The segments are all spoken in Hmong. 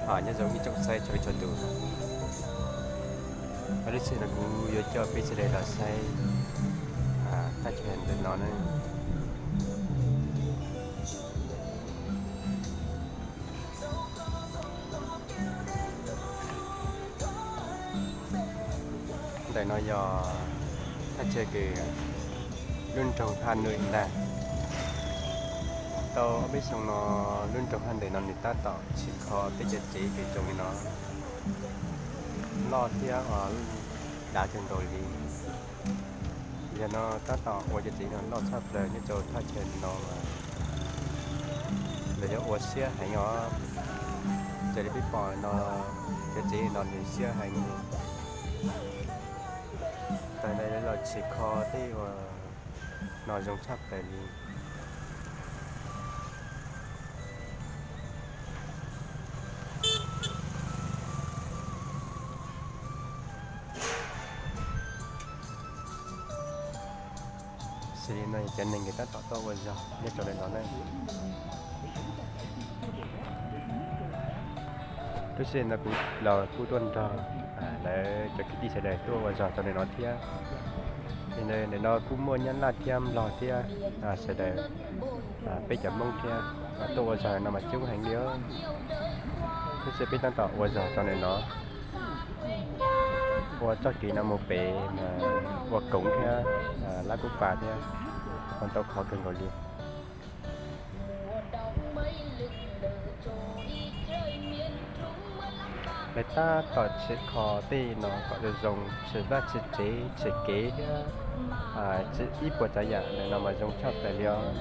Nyob zoo ib tsoom saib txhua leej txhua tus, lub sij hawm no kuv yuav coj peb sawv daws los saib thaj chaw ntawm no na. Ntawm no yog thaj chaw kws lub nroog Haj Nuam ntag. Tau ob peb xyoos no lub nroog Haj Nuam no nws tab tom tsim kho peb cov tsev kws zoo li no, loj thiab dav kawg nkaus li. Yog no tab tom ua cov tsev no loj tshaj plaws nyob rau thaj chaw no, lawv yuav ua siab heev os. Raws li peb pom no, cov tsev no nws siab heev li. Tam no lawv los tsim kho tej uas no zoo tshaj plaws li. Xws li no cov neeg nkawd tab tom tuaj ua zog nyob rau ntawm no na. Lub sij hawm no kuv los kuj tuaj nrog lawv cov kwv tij sawv daws tuaj ua zog rau ntawm no thiab. Ntawm no kuj muaj Nyab Laj thiab Nplog thiab, sawv daws peb cov Hmoob thiab tuaj ua zog no mas coob heev li. Lub sij hawm peb tab tom ua zog rau ntawm no, ua txoj kev no mus pem ua koov thiab lab kub pas thiab, ua ntau qhov kawg nkaus li. Lawv tab tom tsim kho tej no kom zoo zoo, tsim vaj tsim tsev, tsim kev thiab tsim ib puas tsav yam ntawm no mas zoo tshaj plaws li os.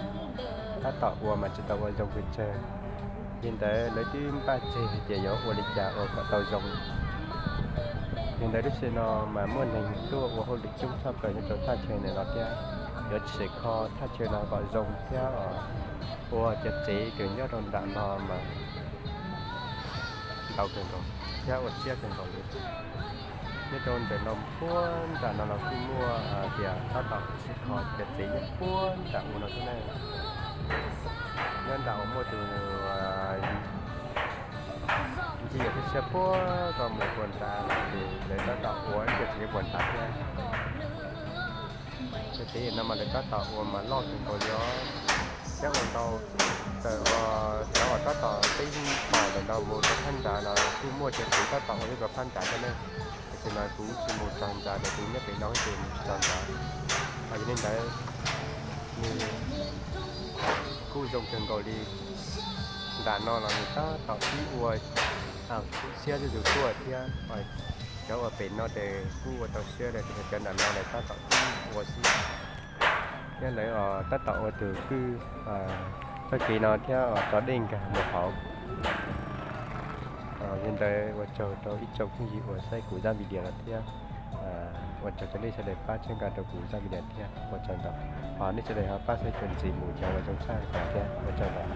Tab tom ua mas tsis tau ua zoo pes tsawg. Yog li ntawd lawv twb npaj tseg hais tias yuav ua li cas ua kom tau zoo. Yog li ntawd lub sij hawm no mas muaj neeg tuaj ua hauj lwm coob tshaj plaws nyob rau thaj chaw ntawm no thiab, yuav tsim kho thaj chaw no kom zoo thiab ua cov tsev kws nyob rau nram no mas ntau kawg nkaus thiab ua siab kawg nkaus li. Nyob rau ntawm no puag nram no los kuj muaj tias tab tom tsim kho cov tsev nyob puag nram ub no thiab na. Nyob nram uas muaj tus ntxhib yawm tub siab puag tod mus puag nrad ces lawv tab tom ua ib co tsev nyob puag nrad thiab. Cov tsev no mas lawv tab tom ua mas loj kawg nkaus li os. Thiab ua ntau, cov uas tab tom peb pom ntawm no mus rau phab nrad los kuj muaj cov tsev tab tom ua nyob rau phab nrad thiab na. Tiam sis mas kuv tsis mus txog nrad ces kuv nyob pem no ces mus tsis txog nrad. Yog li ntawd nws kuj zoo kawg nkaus li. Nram no los nws tab tom pib ua siab zuj zus tuaj thiab. Cov uas pem no ces kuj ua tau siab lawm, tiam sis cov nram no lawv tab tom pib ua xwb. Thiab lawv tab tom ua tus kwj txoj kev no thiab tso dej nkag mus hauv. Yog li ntawd ua tsaug rau ib tsoom phooj ywg uas saib kuv zaj video no thiab ua tsaug rau nej sawv daws pab txhawb nqa rau kuv zaj video thiab ua tsaug ntau. Hos nej sawv daws ho pab saib txuas ntxiv mus cov uas zoo tshaj thiab ua tsaug ntau.